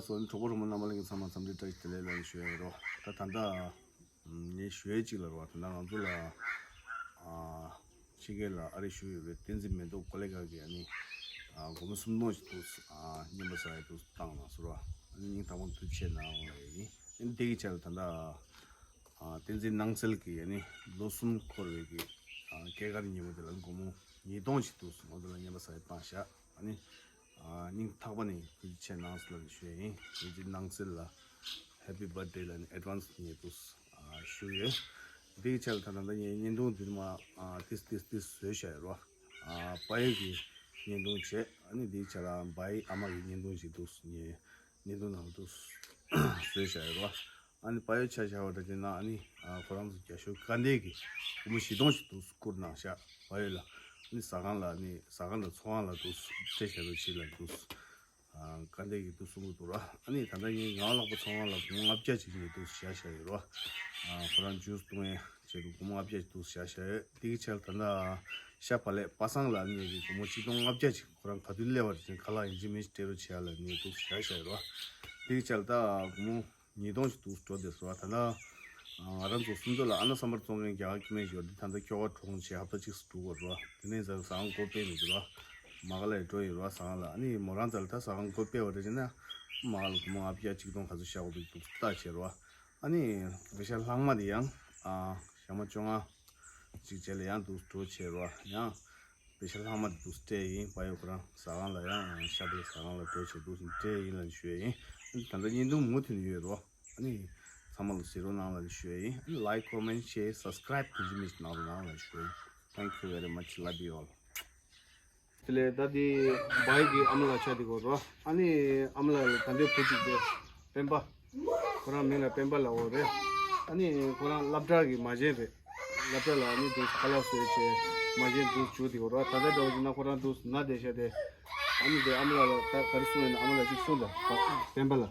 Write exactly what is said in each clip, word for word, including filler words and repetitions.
སོ་ནི་གྲོགས་པོ་གྲོགས་མོ་རྣམ་པ་ལྷན་རྒྱས་ཚང་མ་འཚམས་འདྲི་བཀྲ་ཤིས་བདེ་ལེགས་ལ་ཞུ་ཡ་ཡིན་རོ། ད་ད་ལྟ་ངས་ཞུ་ཡ་གཅིག་ལ་རོ། ད་ལྟ་ང་ཚོ་ལ་ཨ་ཕྱི་རྒྱལ་ལ་ཨ་རི་བཞུགས་ཡོད་པའི་བསྟན་འཛིན་མེ་ཏོག་ཀོ་ལེ་ག་གིས་ཨ་ནི་ཨ་སྒོར་མོ་སུམ་སྟོང་ཞིག་འདུག་ཨ་རྔན་པ་ཟ་ཡ་འདུག་བཏང་གནང་སོང་རོ། ཨ་ནི་སྙིང་ཐག་པ་ནས་ཐུགས་རྗེ་ཆེ་གནང་ལ་ཡིན། ཨ་ནི་དེ་གི་ཆེད་ལ་ད་ལྟ་ཨ་བསྟན་འཛིན་སྣང་གསལ་གྱིས་ཨ་ནི་ལོ་གསུམ་འཁོར་བའི་གི་ཨ་སྐྱེས་སྐར་ཉིན་མོ་དེ་ལ་སྒོར་མོ་ཉིས་སྟོང་ཞིག་འདུག་ང་ཚོ་ལ་རྔན་པ་ཟ་ཡ་བཏང་བཞག་ཨ་ནི་ཨ་སྙིང་ཐག་པ་ནས་ཐུགས་རྗེ་ཆེ་གནང་ཟེར་ལབ་ཞུ་ཡ་ཡིན། བསྟན་འཛིན་སྣང་གསལ་ལ་Happy Birthday ལབ་ནས་ཨེཌ་ཝན་སི་ངས་འདུག་ཨ་ཞུ་ཡོད། འདི་གི་ཆེད་ལ་ད་ལྟ་ངས་བརྙན་ཐུང་འདི་མ་ཨ་ཏིས་ཏིས་ཏིས་བཟོས་བཞག་ཡོད་རོ། ཨ་པ་ཡོ་གི་བརྙན་ཐུང་བྱས། ཨ་ནི་འདི་གི་ཆེད་ལ་བའི་ཨ་མ་གི་བརྙན་ཐུང་ཞིག་འདུག་ངས་བརྙན་ཐུང་ནང་དུ་བཟོས་བཞག་ཡོད་རོ། ཨ་ནི་པ་ཡོ་ཆ་བཞག་པ་ད་དེ་ན་ཨ་ནི་ཨ་ཁོ་རང་ཚོ་རྒྱ་ཤོག་དཀའ་ལས་ཀྱི་སྒོར་མོ་བཞི་སྟོང་ཞིག་འདུག་བསྐུར་གནང་བཞག་པ་ཡོ་ལ། ཨ་ནི་ཟ་ཁང་ལ་ཨ་ནི་ཟ་ཁང་དང་ཚོང་ཁང་ལ་འདུག་སྤྲད་བཞག་རོགས་བྱེད་ལ་འདུག་ཨ་དཀའ་ལས་ཀྱི་འདུག་གསུང་གི་འདུག་ར། ཨ་ནི་ད་ལྟ་ངས་ངག་ལག་པ་ཚོང་ཁང་ལ་སྒོར་མོ་ལྔ་བརྒྱ་ཅིག་ངས་འདུག་བཞག་བཞག་ཡོད་ར། ཨ་ཁོ་རང་ཇུས་བཏུང་ཡས་བྱས་འདུག་སྒོར་མོ་ལྔ་བརྒྱ་ཅིག་འདུག་བཞག་བཞག་ཡོད། དེ་གི་ཆེད་ལ་ད་ལྟ་ཤ་བག་ལེབ་པ་སངས་ལ་ངས་ཀྱི་སྒོར་མོ་ཆིག་སྟོང་ལྔ་བརྒྱ་ཅིག་ཁོ་རང་ག་དུས་སླེབས་པ་དེ་བཞིན་ཁ་ལག་ཡིན་གཅིག་མིན་གཅིག་སྤྲད་རོགས་བྱེད་ཡ་ལ་ངས་འདུག་བཞག་བཞག་ཡོད་ར། དེ་གི་ཆེད་ལ་ད་སྒོར་མོ་ཉིས་སྟོང་ཞིག་འདུག་འགྲོ་བསྡད་སོང་བ། ད་ལྟ་ང་རང་ཚོ་སུམ་མདོ་ལ་ཨ་ན་བསམ་པར་བཙོང་མཁན་རྒྱ་གར་སྐྱེ་དམན་ཞིག་ཡོད་རེད། ད་ལྟ་ཁྱོ་ག་གྲོངས་བྱས་ཧབ་ཏ་གཅིག་ཙམ་འགྲོ་གི་རེད་བ། དེ་ནས་ཟ་ཟ་ཁང་སྒོ་ཕྱེ་མི་འདུག་ར། མ་ག་ལ་ཡི་འགྲོ་ཡི་རེད་བ། ཟ་ཁང་ལ་ཨ་ནི་མོ་རང་ཚོ་ལ་ད་ཟ་ཁང་སྒོ་ཕྱེ་བ་རེད་ཟེར་ན་མ་ག་ལ་སྒོར་མོ་ལྔ་བརྒྱ་ཆིག་སྟོང་ག་ཚོད་བཞག་དགོས་འདུག་འདུག་ལྟ་བྱས་རེད་བ། ཨ་ནི་པེ་ཤ་ལྷག་མ་དེ་ཡང་ཨ་ཞག་མ་བཅོ་ལྔ་ཅིག་རྗེས་ལ་ཡང་འདུག་འགྲོ་བྱས་རེད་བ། ཡང་པེ་ཤ་ལྷག་མ་དེ་འདུག་སྤྲད་ཡིན། པ་ཡོ་ཁོ་རང་ཟ་ཁང་ལ་ཡང་ཤ་དེ་ཟ་ཁང་ལ་འགྲོ་བྱས་འདུག་སྤྲད་ཡིན་ལབ་ཞུ་ཡ་ཡིན། ཨ་ནི་ད་ལྟ་བརྙན་ཐུང་མུ་མཐུད་ནས་ཡོད་རེད་བ། ཨ་ནི་ཚང་མ་ལ་གཟིགས་རོགས་གནང་ལབ་ཞུ་ཡ་ཡིན། ཨ་ནི་like, comment, share, subscribe དེ་ཚོ་མི་གནང་རོགས་གནང་ལབ་ཞུ་ཡ་ཡིན། Thank you very much. Love you all. དེ་ལས་ད་དེ་བའི་གི་ཨ་མ་ལགས་ཆགས་དེ་གོ་རོ། ཨ་ནི་ཨ་མ་ལགས་ལ་ད་ལྟའི་བུ་གཅིག་དེ་སྤེན་པ། ཁོ་རང་མིང་ལ་སྤེན་པ་ལབ་ཡོད་རེད། ཨ་ནི་ཁོ་རང་སློབ་གྲྭ་གི་མ་བྱན་རེད། སློབ་གྲྭ་ལ་ཨ་ནི་དུ་ཁ་ལག་བཟོས་བྱས་མ་བྱན་དུ་བཅུག་དེ་གོ་རོ། ད་ལྟ་འདྲ་བ་ཞིག་ན་ཁོ་རང་དུ་ན་བསྡད་ཤག་དེ། ཨ་ནི་དེ་ཨ་མ་ལགས་ལ་ད་ག་རེ་གསུངས་ཡོད་ན་ཨ་མ་ལགས་ཅིག་གསུངས་དང་སྤེན་པ་ལ།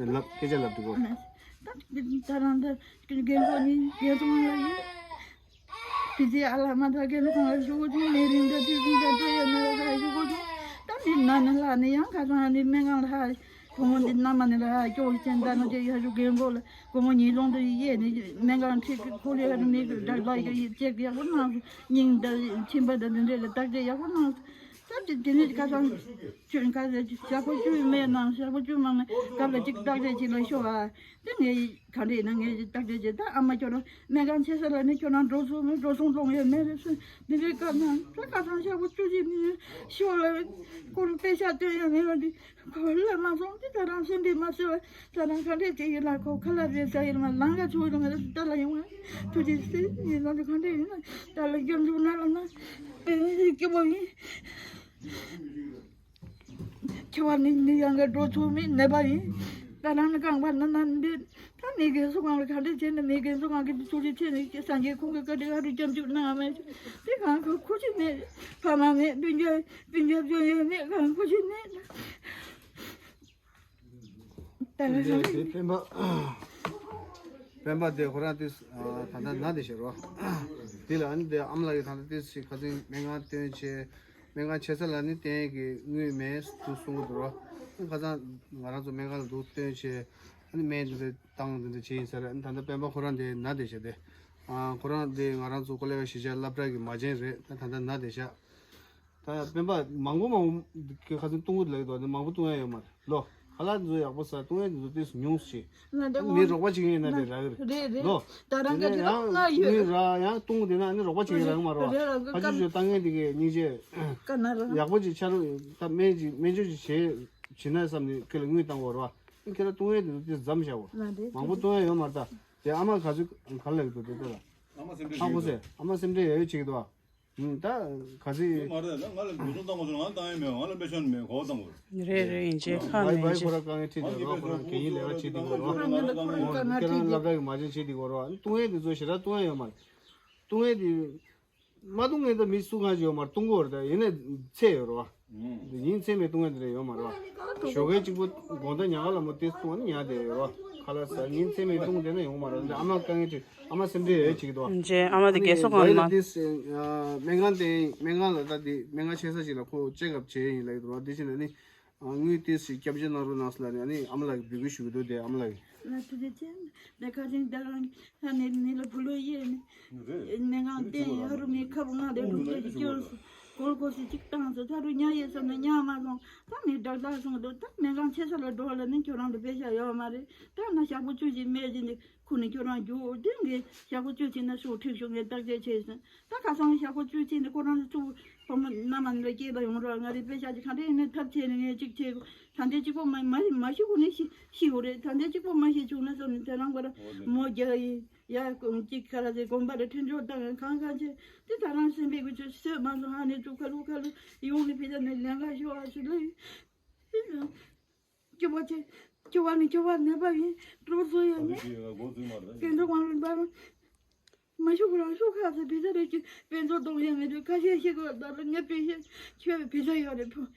ལབ་སྐད་ཆ་ལབ་དེ་གོ། ད་ད་རང་ད་རྒན་གོ་ནི་རྒན་ཚོང་ལ་ཡིན། དེ་རྗེས་ཨ་ལ་མ་ཐག་གི་ལོ་གང་ལ་བཞུགས་གོ་བྱུང་། ནད་རིམས་འདྲ་དུས་རྒྱུན་དུ་འགྲོ་ཡོད་ན་ལ་ཐག་བཞུགས་གོ་བྱུང་། ད་འདི་ན་ནི་ལྷག་ནི་ཡང་ཁ་སང་ནི་སྨན་ཁང་ལ་ཧ་བུ་མོ་འདི་མནའ་མ་ནི་ལ་ཧ་སྐྱོ་བོ་ཅན་ད་ནི་ཅེ་ཡ་ཞུ་རྒན་གོ་ལ་སྒོར་མོ་ཉིས་སྟོང་དུ་ཡེ་ནི་སྨན་ཁང་ཁྲིད་ཀྱི་ཁོ་ལི་ཧ་ནི་གི་འདྲ་ལ་ཡི་ཅེག་ཡག་པོ་གནང་སྙིང་ད་མཆིན་པ་ད་འདི་འདྲ་ལ་བརྟག་དཔྱད་ཡག་པོ་གནང་། ད་དེ་དེ་ནི་ཁ་སང་ཁྱོད་ཁ་ཟས་ཞག་པོ་བཅུ་མེད་ནང་ཞག་པོ་བཅུ་མང་ནི་སྐབས་ལ་ཅིག་བརྟག་དཔྱད་ཅིག་ལ་ཤོག་ཨ། དེ་ངས་ག་འདྲ་ཡིན་ན་ངས་བརྟག་དཔྱད་བྱས། ད་ཨ་མ་ཁྱོད་རང་སྨན་ཁང་ཆེ་ས་ལ་ནི་ཁྱོད་རང་འགྲོ་སོང་མེད་འགྲོ་སོང་ལོང་ཡོད་མེད་རེད་ཟེར། འདི་འདྲའི་སྐབས་ན་ད་ཁ་སང་ཞག་པོ་བཅུ་གཅིག་ནས་ཤོག་ལ་ཁོ་རང་པེ་ཤག་སྟོན་ཡོད་མེད་པ་འདི་ཁོ་ལ་མ་སོང་། འདི་ད་རང་སེམས་པས་མ་བཟོད་པ་ད་རང་ག་འདྲས་བྱེད་ཡིན་ལ་ཁོ་ཁ་ལག་རེད་ཟ་ཡིན་མ་ལང་ག་ཆུ་ཡོང་ངེ་ད་ལ་ཡོང་བ་ཐུགས་རྗེ་ཆེ། ཡིན་ན་འདི་ག་འདྲས་ཡིན་ན་ད་ལ་རྒྱབ་འཇུག་ན་ལ་ན་སྐྱིད་པོ་ཡིན། ཁྱེད་བ་ནི་ནི་ཡང་ག་འགྲོ་ཚུགས་མེད་ནད་པ་ཡིན། ད་རང་ནི་རྐང་པ་ན་ན་འདི་ད་མི་རྒན་གསོ་ཁང་ལ་ག་འདྲ་བྱས་ནས་མི་རྒན་གསོ་ཁང་གི་ཚུགས་རེ་ཆེ་ནས་སངས་རྒྱས་ཁོང་གི་བཀའ་དྲིན་ཨ་རུ་སྐྱབས་འཇུག་གནང་བ་མེད། དེ་གང་ག་ཁུ་ཆུ་མེད། ཕ་མ་མེད། སྤུན་ཀྱག་སྤུན་ཀྱག་བཅོ་ཡོད་མེད། གང་ཁུ་ཆུ་མེད། ད་ལ་དེ་དེ་སྤེན་པ་སྤེན་པ་དེ་ཁོ་རང་དེ་ད་ལྟ་ན་དེ་ཤེས་རོ། དེ་ལ་ཨ་ནི་དེ་ཨ་མ་ལགས་ཀྱིས་ད་ལྟ་དེ་ཞིག་ཁ་སང་སྨན་ཁང་བཏོན་བྱས། སྨན་ཁང་ཆེ་ས་ལ་ནི་བསྟན་ཡས་ཀྱི་དངུལ་མེད་དུ་གསུང་གི་འདུག་རོ། ཁ་སང་ང་རང་ཚོ་སྨན་ཁང་ལ་འདུག་བཏོན་བྱས་ཨ་ནི་སྨན་འདི་འདྲ་བཏང་འདི་འདྲ་བྱས་ཡིན་ཟེར། ཨ་ནི་ད་ལྟ་སྤེན་པ་ཁོ་རང་དེ་ན་དེ་ཤེས་དེ། ཁོ་རང་དེ་ང་རང་ཚོ་ཀོ་ལེ་བ་གཞིས་ཆགས་སློབ་གྲྭ་གི་མ་བྱན་རེད། ད་ད་ལྟ་ན་དེ་ཤག་ད་སྤེན་པ་མང་པོ་མང་པོ་ཁ་སང་བཏུང་གི་ལབ་ཀྱི་འདུག་ནི་མང་པོ་བཏུང་ཡ་ཡོད་མ་རེད་ལོ། ཁ་ལག་འདི་ཚོ་ཡག་པོ་ཟ། བཏུང་ཡ་འདི་ཚོ་ཏོག་ཙམ་ཉུང་ཤས། ང་འདི་མི་རོགས་པ་བྱེད་མཁན་ཡིན་ན་དེ་རག་གི་རེད། རེད་རེད། ལོ། ད་རང་ག་ཅི་ལ་ང་ཡོད་ར་ཡང་བཏུང་དེ་ན་ནི་རོགས་པ་བྱེད་མཁན་རག་གི་མ་རེད་བ། ཁ་ཆུ་ཆུ་བཏང་མཁན་དེ་གས་སྙིང་རྗེ། ཀ་ན་ར་ཡག་པོ་ཅིག་ཆ་རུ་ད་སྨན་ཅིག་སྨན་བཅོས་ཅིག་བྱེད་བྱེད་ན་བསམ་ནས་ཁྱེད་ལ་དངུལ་བཏང་བ་རེད་བ། ཁྱེད་ལ་བཏུང་ཡ་འདི་ཚོ་ཏོག་ཙམ་བཞག་བ། ང་འདི་མང་པོ་བཏུང་ཡ་ཡོད་མ་རེད་ད། དེ་ཨ་མ་ག་ཚོད་ག་ལ་ལབ་ཀྱི་འདུག་དེ་ལྟ་ལ། ཨ་མ་སེམས་ཁྲལ་ཧ་གོ་ཟེ། ཨ་མ་སེམས་ཁྲལ་ཡ་ཡོད་བྱེད་ཀྱི་འདུག་བ། ད་ག་ཚོད། ང་མ་རེད་ན་ང་ལ་འགྲོ་སོང་བཏང་དགོས་སོང་། ང་བཏང་ཡས་མེད། ང་ལ་པེ་ཤོན་མེད། གོ་བ་བཏང་དགོས། རེད་རེད། ཡིན་གཅིག་ཁ་བའི་མེད་བའི་གཅིག་ཁོ་ར་དཀའ་ངལ་འཕྲད་བསྡད་རོགས། ཁོ་རང་གད་སྙིགས་ལས་ཀ་བྱེད་བསྡད་ཡོད་རོགས། ཁོ་རང་སློབ་གྲྭ་གི་མ་བྱན་བྱེད་བསྡད་ཡོད་རོགས། བཏུང་ཡས་དེ་ཚོ་ཞེ་དྲག་བཏུང་ཡས་ཡོད་མ་རེད། བཏུང་ཡས་དེ་མ་བཏུང་མཁན་ད་མི་སུ་གང་ཞིག་ཡོད་མ་རེད། བཏུང་གི་ཡོད་རེད་ད། ཡིན་ནའི་ཚད་ཡོད་རེད་བ། ཉིན་མཚན་མེད་བཏུང་ཡས་དེ་འདྲ་ཡོད་མ་རེད་བ། ཞོགས་ཀས་གཅིག་པོ་དགོང་དག་ཉལ་ཁ་ལ་མོ་དེ་བཏུང་བ་ནི་ཉལ་བསྡད་ཡོད་རེད་བ། ཁ་ལག་ཟ་ཉིན་མཚན་མེད་བཏུང་བསྡད་ན་ཡོང་མ་རེད། ཨ་མ་དཀའ་ངལ་འཕྲད། ཨ་མ་སེམས་ཁྲལ་ཡོད་བྱེད་ཀྱི་འདུག་བ། རྗེས་ཨ་མ་དེ་རྒས་གསོ་ཁང་ལ་མ། སྨན་ཁང་དེ་སྨན་ཁང་ལ་ད་དེ་སྨན་ཁང་ཆེ་ས་ཞིག་ལ་ཁོ་ཅེག་ཨབ་བྱས་ཡིན་ལབ་ཀྱི་འདུག་བ། དེ་བཞིན་ཨ་ནི་ དངུལ་ཏོག་ཙམ་སྐྱབས་བཅོལ་གནང་རོགས་གནང་ཟེར་ལབ་ནས་ཨ་ནི་ཨ་མ་ལགས་ཀྱིས་འབོད་སྐུལ་ཞུ་གི་འདུག་དེ་ཨ་མ་ལགས་ཀྱིས། ལ་ཐུགས་རྗེ་ཆེ། ལས་ཀ་ཅན་ད་རང་ཧ་ནས་ནི་ལ་བུ་ལོ་ཡེ་ནི་ནས་ངང་བསྟན་ཡ་རུ་མི་ཁ་བུ་ང་ལས་རུ་སྐྱེ་ཞིག་སྐྱེ་སོང་། གོར་གོར་སི་གཅིག་བཏང་སོང་། ད་རུ་ཉ་ཡེ་སོང་ན་ཉ་མ་སོང་། ད་ནི་བདག་བདག་སོང་འདུག་ད་ནས་ངང་ཆེ་ས་ལ་འགྲོ་ལ་ནི་ཁྱོད་རང་ལ་པེ་ཤ་ཡོད་མ་རེད། ད་ན་ཞག་པོ་བཅུ་ཞིག་མེད་ཅིག་ནི། ཁུ་ནི་ཁྱོད་རང་རྒྱུག་དེ་ངས་ཞག་པོ་བཅུ་ཕྱིན་ན་ཤོག་ཁྲིག་ཤོག་ངས་བརྟག་དཔྱད་བྱས་སོང་། ད་ཁ་སང་ཞག་པོ་བཅུ་ཕྱིན་ནས་ཁོ་རང་ཚོ་ཕོ་མོ་མནའ་མ་འདྲ་སྐྱེས་པ་ཡོང་རོགས། ང་རེ་པེ་ཤག་ཅིག་ག་འདྲ་ཡིན་ན་ཐབས་ཆད་ནས་ངས་ཅིག་བྱས། ད་ལྟའི་གཅིག་པོ་མ་མ་མ་ཤི་གོ་ནས་ཤི་ཤི་གོ་རེད། ད་ལྟའི་གཅིག་པོ་མ་ཤི་བྱུང་ན་བསམ་ནས་དེ་རང་ག་ར་མོ་རྒྱག་ཡིན་ཡ། གཅིག་ག་ར་ཟེར་དགོན་པ་རེ་ཐོན་ཆོག་བཏང་གང་གང་བྱས་དེ་ད་རང་སེམས་པའི་གི་ཆུ་སོས་མ་སོང་། ཧ་ནས་ཚུགས་ཁ་ལུ་ཁ་ལུ་ཡོང་ནས་ཕི་ད་ནས་ལན་ཁ་ཤོར་བ་ཞུ་ལུས། སྐྱོ་བ་ཆེ། སྐྱོ་བ་ནི་སྐྱོ་བ་ནད་པ་ཡིན། གྲོགས་སུ་ཡོད་ནི། སྐད་འཕྲིན་དབང་ལུང་པར། མ་ཤོག་རང་ཤོག་ཁ་ཚ་བི་ཟ་རེ་ཀྱི་དཔེ་མཛོད་གཏོང་ཡ་མི་འདུག་ཁ་ཤས་ཤིག་གི་ད་ལ་ངས་དཔེ་ཤེས་ཁྱོད་བི་ཟ་ཡོད་རེད་ཕུ།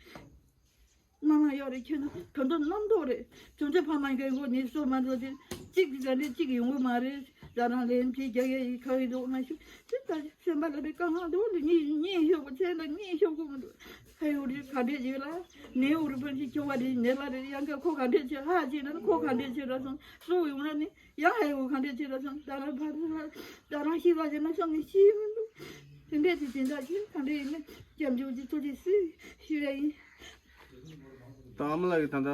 མ་མ་ཡོད་རེད་ཁྱོད་ད་དུང་རྣམ་རྟོག་རེད། ཅུང་ཚེ་ཕ་མ་འགན་གོ་ནི་སོ་མ་འགྲོ་དེ་གཅིག་གི་ཟ་འདྲེ་གཅིག་ཡོང་གི་མ་རེད། ད་རང་ལན་ཅིག་རྒྱག་ཡ་ཡི་ཁ་ཡི་འདུག་མ་ཤོག་དེ་ད་སེམས་པ་ལ་རེ་དཀའ་ངལ་འདུག་ལ་གཉིད་གཉིད་ཤོག་གི་ཚེ་ན་གཉིད་ཤོག་གི་མི་འདུག་ཧ་ཡོད་རེད་ག་འདྲས་ཡོད་ལ། ནས་འུ་རུ་ཕན་ཆེ་ཁྱོ་བ་རེད་ནས་ལ་རེད་ཡང་ཁ་ཁོ་ག་འདྲས་ཆེ་ཧ་ཅེ་ན་ཁོ་ག་འདྲས་ཆེ་ར་སོང་སོ་ཡོང་ན་ནི། ཡང་ཧའི་འོ་ག་འདྲས་བྱེད་ར་སོང་ད་རང་ཕར་ཚུར་ལ་ད་རང་ཤི་བ་བྱས་ན་སོང་ནས་ཤི་མི་འདུག་དེ་འདྲས་ཀྱི་དེ་འདྲ་ཞིག་ག་འདྲས་ཡིན་ན་སྐྱབས་འཇུག་གི་ཐུགས་རྗེ་སུས་ཤི་བ་ཡིན། ད་ཨ་མ་ལགས་ཀྱིས་ད་ལྟ་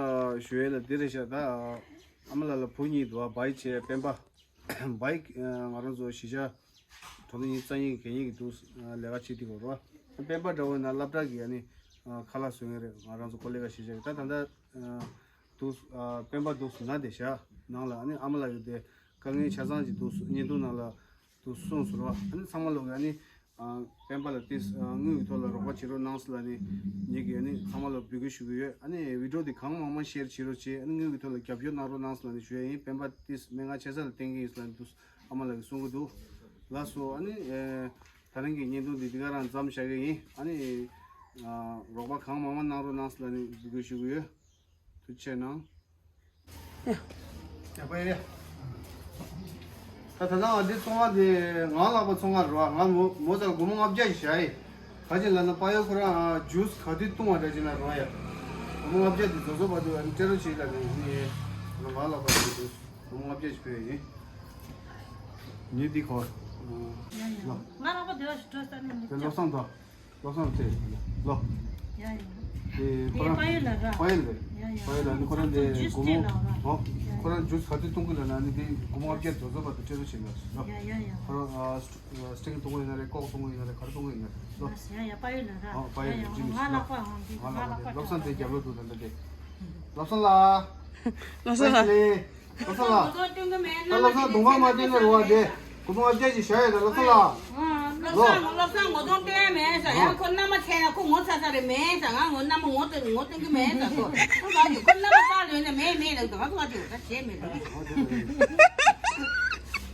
ཞུ་ཡས་ལ་འདི་རེད་ཤག་ད་ཨ་མ་ལགས་ལ་བུ་གཉིས་འདུག་བ་བའི་བྱས་སྤེན་པ་བའི་ང་རང་ཚོ་གཞིས་ཆགས་གྲོང་སྡེ་གཉིས་རྩ་གཉིས་ཀྱི་གད་སྙིགས་ཀྱི་འདུག་ལས་ཀ་བྱེད་དུས་གོ་རོ་སྤེན་པ་འདྲ་བོ་ན་སློབ་གྲྭ་གི་ཨ་ནི་ཁ་ལག་བཟོ་མཁན་རེད་ང་རང་ཚོ་ཀོ་ལེ་ག་གཞིས་ཆགས་ཀྱི་ད་ད་ལྟ། འདུག་ཨ་སྤེན་པ་འདུག་ན་དེ་བཞག་ནང་ལ་ཨ་ནི་ཨ་མ་ལགས་ཀྱིས་དེ་དཀའ་ངལ་ཆ་ཚང་ཅིག་འདུག་བརྙན་ཐུང་ནང་ལ་འདུག་གསུངས་སོང་ར། ཨ་ནི་ཚང་མ་ལོག་གི་ཨ་ནི་ཨ་སྤེན་པ་ལ་ཏིས་ཨ་དངུལ་གྱི་ཐོག་ལ་རོགས་པ་བྱེད་རོགས་གནང་ཟེར་ལ་ནི་ངེད་ཀྱིས་ཨ་ནི་ཚང་མ་ལ་འབོད་སྐུལ་ཞུ་གི་ཡོད། ཨ་ནི་བི་ཌིའོ་དེ་གང་མང་མང་ཤེར་བྱེད་རོགས་བྱེད། ཨ་ནི་དངུལ་གྱི་ཐོག་ལ་རྒྱབ་སྐྱོར་གནང་རོགས་གནང་ཟེར་ལ་ནི་ཞུ་ཡ་ཡིན། སྤེན་པ་ཏིས་སྨན་ཁང་ཆེ་ས་ལ་བསྟན་གྱི་ཡིན་ཟེར་ལ་ནི་འདུག་ཨ་མ་ལགས་ཀྱིས་གསུང་གི་འདུག་ལགས་སོ། ཨ་ནི་ཨེ་ད་རིང་གི་བརྙན་ཐུང་འདི་འདི་ག་རང་མཚམས་བཞག་གི་ཡིན། ཨ་ནི་ཨ་རོགས་པ་གང་མང་མང་གནང་རོགས་གནང་ཟེར་ལ་ནི་འབོད་སྐུལ་ཞུ་གི་ཡོད། ཐུགས་རྗེ་གནང་། ཡ། ཡ་པ་ཡ། ད་ད་ནང་འདི་ཚོང་ཁང་འདི་ང་ལག་པ་ཚོང་ཁང་རེད་བ། ང་མོ་མོ་ཚ་སྒོར་མོ་ལྔ་བརྒྱ་ཞིག་བཞག་ཡིན། ག་ཅི་ལབ་ན་པ་ཡོ་ཁོ་རང་ཨ་ཇུས་ག་དུས་བཏུང་བ་འདྲ་ཅིག་ན་རེད་བ་ཡ། སྒོར་མོ་ལྔ་བརྒྱ་འདི་བཟོ་བཟོ་བར་དུ་ཨ་ནི་སྤྲད་རོགས་བྱེད་ལབ་ནས་ནི་ང་ལག་པ་འདི་ཇུས་སྒོར་མོ་ལྔ་བརྒྱ་ཞིག་ཕུལ་ཡ་ཡིན། ཉིན་འདི་གོ་ཡ་ཡ། ལོ། ང་ལག་པ་འདི་བ་ཞིག་སྤྲོད་ས་ནས་མི་དེ་བློ་བསམ་དང་། བློ་བཟང་བཙལ་ལོ། ཡ་ཡ། དེ་ཁོ་རང་དེ་པ་ཡོ་ལ་ར། པ་ཡོ་ལ་རེད། ཡ་ཡ། པ་ཡོ་ལ་ནི་ཁོ་རང་དེ་ཁོ་ཚོ་ཇུས་སྒོར་མོ་སྤྲད་ལ་ར། ཧོ། ཡ་ཡ། ཁོ་རང་ཇུས་ག་དུས་བཏུང་གི་ལ་ན་ནི་དེ་སྒོར་མོ་ལྔ་བརྒྱ་བཟོ་བཟོ་བར་དུ་སྤྲད་རོགས་བྱེད་ལ་ལོ། ཡ་ཡ་ཡ། ཁོ་རང་ཨ་སི་ཊི་རིང་བཏུང་གི་ཡིན་ན་རེད། ཀོག་བཏུང་གི་ཡིན་ན་རེད། ག་རེ་བཏུང་གི་ཡིན་ན་རེད་ལོ། ཡ་ཡ། པ་ཡོ་ལ་ར། ཧོ་པ་ཡོ་ཡ་ཡ། ཇི་མི་ང་ལག་པ་ཧོ་འདི་ང་ལག་པ། བློ་བཟང་དེ་རྒྱབ་ལོག་འདུག་ད་ལྟ་དེ། བློ་བཟང་ལགས། བློ་བཟང་ལགས། བློ་བཟང་ལགས། ད་བློ་བཟང་གདོང་པ་མ་བསྟན་ན་རུང་བ་དེ། སྒོར་མོ་ལྔ་བརྒྱ་ཞིག་བཞག་ཡོད་ད་བློ་བཟང་ལགས། ཨ། བློ་བཟང་བློ་བཟང་ངོ་གདོང་སྟོན་ཡ་མེད་ཟེར། ཡང་ཁོ་མནའ་མ་ཆེ་ན་ཁོ་ངོ་ཚ་ཚ་རེད་མེད་ཟེར། ང་ངོ་མནའ་མ་ངོ་སྟོན་ངོ་སྟོན་གི་མེད་ཟེར། ཁོ་ཁོ་ག་གི་ཁོ་མནའ་མ་བཏང་ལོས་ན་མེད་མེད་ལབ་འདུག་ང་ཁོ་ག་གི་ད་བྱས་མེད་ལབ།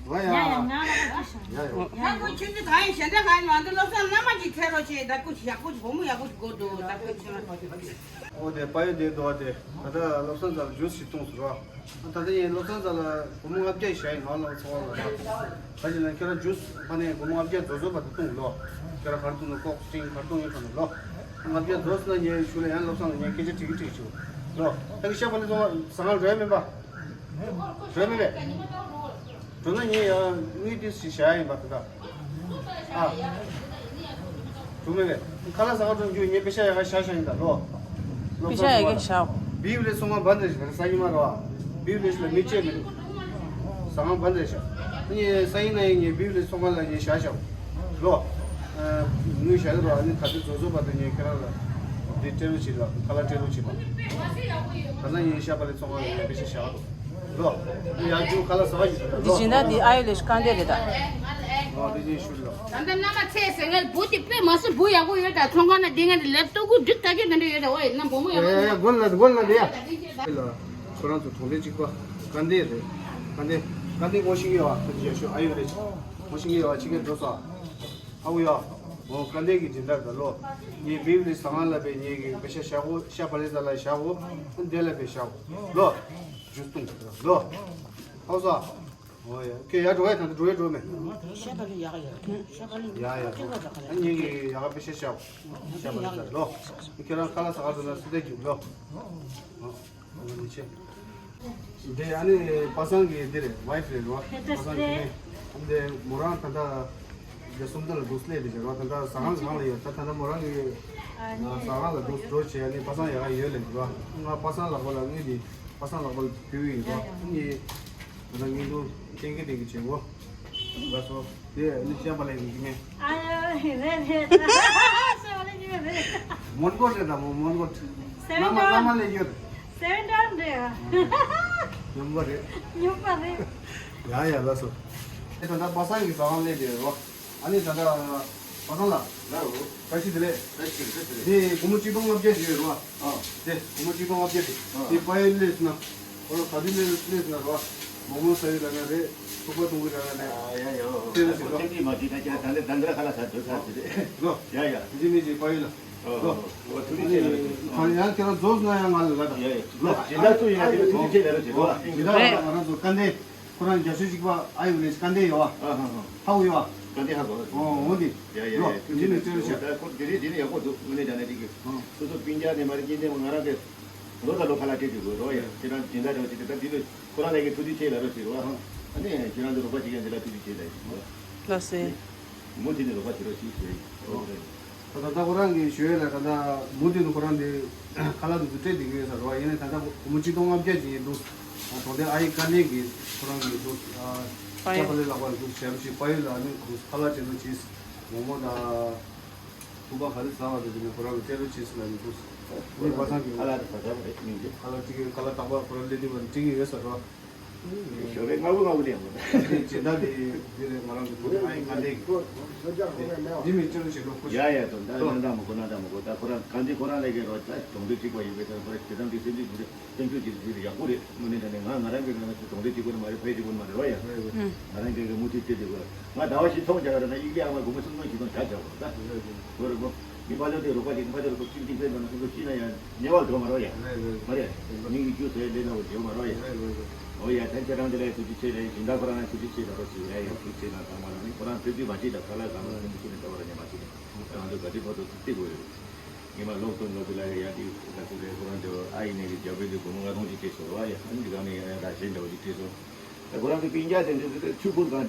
ཝ་ཡ། ཡ་ཡ། ང་ལ་ཁ་ཅིག་ཡ་ཡ། ད་ཁོ་ཁྱོད་ཚོ་གང་ཡིན་གཞན་དག་གང་ཡིན་མ་འདུག་བློ་བཟང་མནའ་མ་ཅིག་འཚོལ་རོགས་བྱེད། ད་ཁོ་ཡག་པོ་ཞིག་སྒོར་མོ་ཡག་པོ་ཞིག་དགོས་འདུག་ད་ཁོ་ཁྱོད། ཨོ་དེ་པ་ཡོ་དེ་འདུག་བ་དེ། ད་ལྟ་བློ་བཟང་རྫ་ལ་ཇུས་ཞིག་བཏུང་སོང་ར། ད་ལྟ་ངས་བློ་བཟང་རྫ་ལ་སྒོར་མོ་ལྔ་བརྒྱ་ཞིག་བཞག་ཡིན་ང་ལ་ཚོང་བ་ལ། ད་ཅི་ན་ཁྱོད་རང་ཇུས་ཕ་ནས་སྒོར་མོ་ལྔ་བརྒྱ་བཟོ་བཟོ་བར་དུ་བཏུང་ལོ། ཁྱོད་རང་ག་རེ་བཏུང་ན་ཀོག་སྤྲིན་ག་རེ་བཏུང་ཡོད་ཁོ་ན་ལོ། ལྔ་བརྒྱ་བཟོ་སོང་ན་ངས་ཞུ་ལ་ཡང་བློ་བཟང་ལ་ངས་སྐད་ཆ་དྲི་གི་དྲི་གི་བྱུང་ལོ། ད་གི་ཤ་བ་ལི་ཚོང་བ་ཟ་ང་རོལ་མིན་པ། རོལ་མི་རེད། འགྲོ་ན་ངས་ཡང་དངུལ་ཏོག་ཙམ་བཞག་ཡིན་པ་ད་ལྟ། ཨ། འགྲོ་མི་རེད། ཁ་ལག་ཟ་ག་འགྲོ་རྒྱུ་ངས་པེ་ཤ་ཡག་ག་བཞག་བཞག་ཡིན་ད་ལོ། པེ་ཤ་ཡག་ག་བཞག་བིའུ་ལི་ཚོང་ཁང་བན་རེ་ཞིག་ཟ་ཡིན་མ་རེད་བ། བིའུ་ལི་ལ་མི་བཅད་མི་འདུག་ཟ་ཁང་བན་རེ་ཞིག་ངས་ཟ་ཡིན་ན་ཡིན་ངས་བིའུ་ལི་ཚོང་ཁང་ལ་ངས་བཞག་བཞག་ལོ། དངུལ་བཞག་གི་རེད་བ། ཨ་ནི་ད་ལྟ་བཟོ་བཟོ་བར་དུ་ངས་ཁྱེད་རང་ལ་འདི་སྤྲད་རོགས་བྱེད་ལ་ཁ་ལག་སྤྲད་རོགས་བྱེད་ལ། ད་ལྟ་ངས་ཤ་བ་ལི་ཚོང་ཁང་ལ་ངས་པེ་ཤ་བཞག་འདུག་ལོ། ཡ་རྒྱུ་ཁ་ལག་ཟ་བ་ཞིག་འདུག་ད་ལོ། འདི་སྦྱིན་བདག་འདི་ཨ་ཡོ་ལེ་ཤི་རྐང་རྡེག་རེད་ད། ཨོ་འདི་ཅིག་ཞུ་ལོ། ད་ལྟ་མནའ་མ་ཚེ་ཟེར་ངའི་བུ་དེ་དཔེ་མ་སྲིད་བུ་ཡག་པོ་ཡོད་ད། ཚོང་ཁང་ན་འདི་ངའི་ལེབ་ཏོག་གུ་འགྲིག་ད་གི་འདི་འདྲ་ཡོད་ད། ཨོ་ཡིན་ན་བུ་མོ་ཡག་པོ་ཡོད། ཨེ་མགོ་ལ་མགོ་ལ་འདི་ཡ། ཁོ་རང་ཚོ་གྲོང་སྡེ་གཅིག་པ་དཀའ་ལས་རེད། དཀའ་ལས་དཀའ་ལས་ངོ་ཤེས་ཀྱི་ཡོད་ཨ། ཁོ་ཅི་ཡ་ཞུ་ཨ་ཡོ་རེད། ངོ་ཤེས་ཀྱི་ཡོད་ཨ། ཕྱི་རྒྱལ་འགྲོ་སོང་ཨ། ཨ་བུ་ཡ། འོ་དཀའ་ལས་ཀྱི་སྦྱིན་བདག་ད་ལོ། ངའི་བིའུ་ལི་ཟ་ཁང་ལ་པའི་ངའི་གི་པེ་ཤ་བཞག་གོ། ཤ་བ་ལི་ཟ་ལ་བཞག་གོ། འདི་ལ་པའི་བཞག་གོ་ལོ། ཇུས་བཏུང་ལོ། ཨོ་སོ། ཨོ་ཡ། ཁྱོད་ཡར་འགྲོ་ཡ། ད་འགྲོ་ཡ་འགྲོ་མེད། ཤ་ད་ལི་ཡག་ཡོད། ཤ་ད་ལི་ཡག་ཡ། ཁྱོད་ལ་ད་ག་ལ། ཨ་ཉིན་གྱི་ཡག་པའི་ཤ་ཤ་ཤ་པ་ལ་ཟ་ལོ། ཁྱོད་རང་ཁ་ལག་ཟ་ག་འགྲོ་ན་སུ་དེ་རྒྱུག་ལོ། ཨོ་ཨོ་ནི་ཆེ། དེ་ཨ་ནི་པ་སངས་ཀྱི་འདི་རེད། ཝའིཕ་རེད་རོ། པ་སངས་ཀྱི་ནི་ཨ་འདི་མོ་རང་ད་ལྟ་འདི་སུམ་མདའ་ལ་འདུག་སླེབས་དེ་བྱས་རོ། ད་ལྟ་ཟ་ཁང་གང་ལ་ཡོད། ད་ད་ལྟ་མོ་རང་གི་ཟ་ཁང་ལ་འདུག་འགྲོ་བྱས། ཨ་ནི་པ་སངས་ཡག་ག་ཡོད་ལེ་རོ། ང་པ་སངས་ལག་པ་ལ་ངས་དེ། པ་སངས་ལག་པ་ལ་ཕུལ་གི་ཡིན་རོ། ཨ་ནི་ད་ལྟ་ངས་འདུག་སྟེང་གི་སྟེང་གི་བྱེད་གོ། ལགས་སོ། དེ་ནི་ཤ་པ་ལ་ཡིན་གི་མེད། ཨ་ཡོ་རེད་རེད། ཤ་པ་ལ་ཡིན་རེད། མོན་གྷོ་རེད། ད་མོ་མོན་གྷོ། སེ་བན་ནམ་མ་ཊའུན། ནམ་མ་ལས་ཡོད་རེད། སེ་བན་ཊའུན་རེད། ཡོང་པ་རེད། ཡོང་པ་རེད། ཡ་ཡ་ལགས་སོ། ཨེ་ད་ལྟ་པ་སངས་ཀྱི་ཟ་ཁང་སླེབས་དེ་རོ། ཨ་ནི་ད་ལྟ་པ་སངས་ལགས། ལགས་རོ། བཀྲ་ཤིས་བདེ་ལེགས། བཀྲ་ཤིས་བདེ་ལེགས། དེ་སྒོར་མོ་གཅིག་སྟོང་ལྔ་བརྒྱ་ཞིག་ཡོད་རོ། ཨ། དེ་སྒོར་མོ་གཅིག་སྟོང་ལྔ་བརྒྱ་དེ། ཨ། དེ་ཕ་ཡུལ་སླེབས་སོང་ན། ཁོ་རང་ག་དུས་སླེབས་སླེབས་སོང་ན་རོ། མོག་མོག་ཟ་ཡི་ར་ན་རེད། ཐུག་པ་འཐུང་གི་ར་ན་རེད། ཨ་ཡ་ཡོ། དེ་རེད་ཟེར་རོ། ཁྱེད་ཀྱིས་མ་བྱེད་ན་ཁྱེད་རང་ད་ལྟ་ད་ལྟ་ཁ་ལག་ཟ་འདོད་ས་དེ་རེད། རོ། ཡ་ཡ། དེ་ནི་ཅིག་ཕ་ཡུལ་ལ། ཨོ། རོ། ཨོ་ཐུགས་རྗེ་ཆེ་ལགས། གང་ཡང་ཁྱེད་རང་རྫོགས་ན་ཡང་ང་ལ་ལ་དང་། ཡ་ཡ། རོ། སྦྱིན་བདག་ཚོ་ཡིན་ན་དེ་ལ་ཐུགས་རྗེ་ཆེ་ལབ་རོགས་བྱེད་རོགས། སྦྱིན་བདག་ང་རང་ཚོ་དཀའ་ལས། ཁོ་རང་རྒྱ་ཤོད་ཅིག་པ་ཨ་ཡོད་ལས་དཀའ་ལས་ཡོད་བ། ཨ་ཧ་ཧ། ཧ་གོ་ཡོད་བ། དཀའ་ལས་ཧ་གོ། ཨོ་འོ་འདི། ཡ་ཡ་རོ། ཡ་ཐུགས་རྗེ་ཆེ་ལགས། ད་ཁོ་དེ་རིང་དེ་ནི་ཡག་པོ་འདུག་དངོས་གནས་དྲང་གནས་ཅིག་གི། ཨ། སོ་སོ་སྤུན་ཀྱག་ནས་མ་རེད། གཅེན་གཅུང་ང་རང་གི་ལོ་དང་ལོ་ཁ་ལག་སྤྲད་དུས་དགོས་རོ་ཡ། ཁྱེད་རང་སྦྱིན་བདག་རོགས་བྱེད་དེ། ད་དེ་ལོ་ཁོ་རང་ལས་ཀྱི་ཐུགས་རྗེ་ཆེ་ལབ་རོགས་བྱེད་རོགས། ཨ། ཨ་ནི་ཁྱེད་རང་ཚོ་རོགས་པ་བྱེད་མཁན་དེ་ལ་ཐུགས་རྗེ་ཆེ་ལབ་ཡིན་རོ། ལགས་སེ། མུ་མཐུད་ནས་རོགས་པ་བྱེད་རོགས་བྱེད་ཞུ་ཡིན། ད་ལྟ་ཁོ་རང་གིས་ཞུ་ཡས་ལ། ད་ལྟ་མུ་མཐུད་ནས་ཁོ་རང་འདི་ཁ་ལག་འདི་ཚོ་སྤྲད་བསྡད་ཀྱི་ཡོད་ས་རེད་བ། ཡིན་ནའི་ད་ལྟ་སྒོར་མོ་གཅིག་སྟོང་ལྔ་བརྒྱ་ཅིག་འདུག་ཨ། གྲོང་སྡེ་ཨ་ཡི་དཀའ་ལས་ཀྱིས་ཁོ་རང་གིས་འདུག་ཨ། ཕ་ཡུལ། སྐྱ་པ་ལས་ལག་པ་འདུག་བྱམས་ཤིང་ཕ་ཡུལ་ལ་ནི་འདུག་ཁ་ལག་བྱས་ན་བྱས། མོག་མོག་དང་ཐུག་པ་ག་རེ་ཟ་བ་དེ་ནི་ཁོ་རང་གིས་སྤྲད་རོགས་བྱས་ཟེར་ལབ་ནས་འདུག་ཨ་ནི་པ་སངས་ཀྱིས་ཁ་ལག་དེ་ག་ཚོད་རེད་མིན་གྱི། ཁ་ལག་གཅིག་གི་ཁ་ལག་རྟག་པར་ཁོ་རང་སླེབས་དུས་བ་ནི་སྤྲད་ཀྱི་ཡོད་ས་རེད་བ། ཞོགས་པའི་སྔ་པོ་སྔ་པོ་ལས་ཡོང་གི། དེ་སྦྱིན་བདག་དེ་འདི་རེད། ང་རང་གི་བུ་དེ་ཨ་ཡི་དཀའ་ལས་ཀྱི། འདི་མི་སྤྱོད་བྱེད་ལོ་ཁུ། ཡ་ཡ། དོ་ད་ལོ། གནང་དང་མ་གོ། གནང་དང་མ་གོ། ད་ཁོ་རང་གང་འདི་ཁོ་རང་ལས་ཀའི་རོ། ད་གྲོང་སྡེ་གཅིག་པ་ཡིན་པའི་ཐོག་ཁོ་རང་བྱེད་སྟངས་འདི་སེམས་ཅན་འདི་སེམས་ཤུགས་འདི་འདི་ཡག་པོ་རེད། དངོས་གནས་དྲང་གནས་ང་ང་རང་གི་ནང་ན་གྲོང་སྡེ་གཅིག་པ་ནི་མ་རེད། ཕ་ཡུལ་གཅིག་པ་ནི་མ་རེད་བ་ཡ། རེད་རེད། ང་རང་གི་གི་མུ་མཐུད་བལྟས་དེ་གོ། ང་ཟླ་བ་བཞི་ཚོང་རྒྱག་ར་ན་ཡིག་ལེ་ཨ་མ་སྒོར་མོ་སུམ་སྟོང་བཞི་སྟོང་བྱ་བྱ་གོ་ད། རེད་རེད། གོ་རེད་གོ། མི་ཕ་ལོ་དེ་རོགས་པ་ཅིག་ཕ་ལོ་རོགས་པ་ཅིག་ཅིག་ཕེབས་ན་སོ་སོ་ཤི་ན་ཡང་ཉེ་བར་འགྲོ་མ་རོགས་ཡ། རེད་རེད། མ་རེད། མི་གི་རྒྱུ་ཟས་ལེན་ན་འོ་བྱེད་མ་རོགས་ཡ། རེད་རེད་རེད། འོ་ཡ། ད་ཁྱེད་རང་དེ་ལ་ཐུགས་རྗེ་ཆེ་ལབ་ཡིན། སྦྱིན་བདག་ཁོ་རང་ཡང་ཐུགས་རྗེ་ཆེ་ལབ་རོགས་ཞུ་ཡ། ཡ་ཐུགས་རྗེ་ཆེ་ན་ཚང་མ་ལ་ནི་ཁོ་རང་ཐུགས་རྗེ་མ་ཆེ་ད་ཁ་ལག་ཚང་མ་ཐུགས་རྗེ་ཆེ་ན་ད་བར་ཉེ་མ་ཆེ་ན་ང་ཚོ་ག་དུས་བར་དུ་ཐུགས་རྗེ་དགོས་རེད། ངས་མ་ལོག་ཏུ་ལོག་ཏུ་ལ་ཡ་དེ་ད་ཁུ་རེ་ཁོ་རང་དེ་ཨ་ཡིན་ནས་གི་རྒྱབ་རི་དེ་སྒོར་མོ་ལྔ་སྟོང་ཅིག་སྤྲད་སོང་རོགས་ཡ། ཨ་ནི་གང་ནས་ཡ་ཡ་ད་གཞན་འདྲ་བོ་ཅིག་སྤྲད་སོང་། ད་ཁོ་རང་གི་སྤུན་ཀྱག་དེ་འདྲ་དེ་ཆུ་ཁུར་གང་།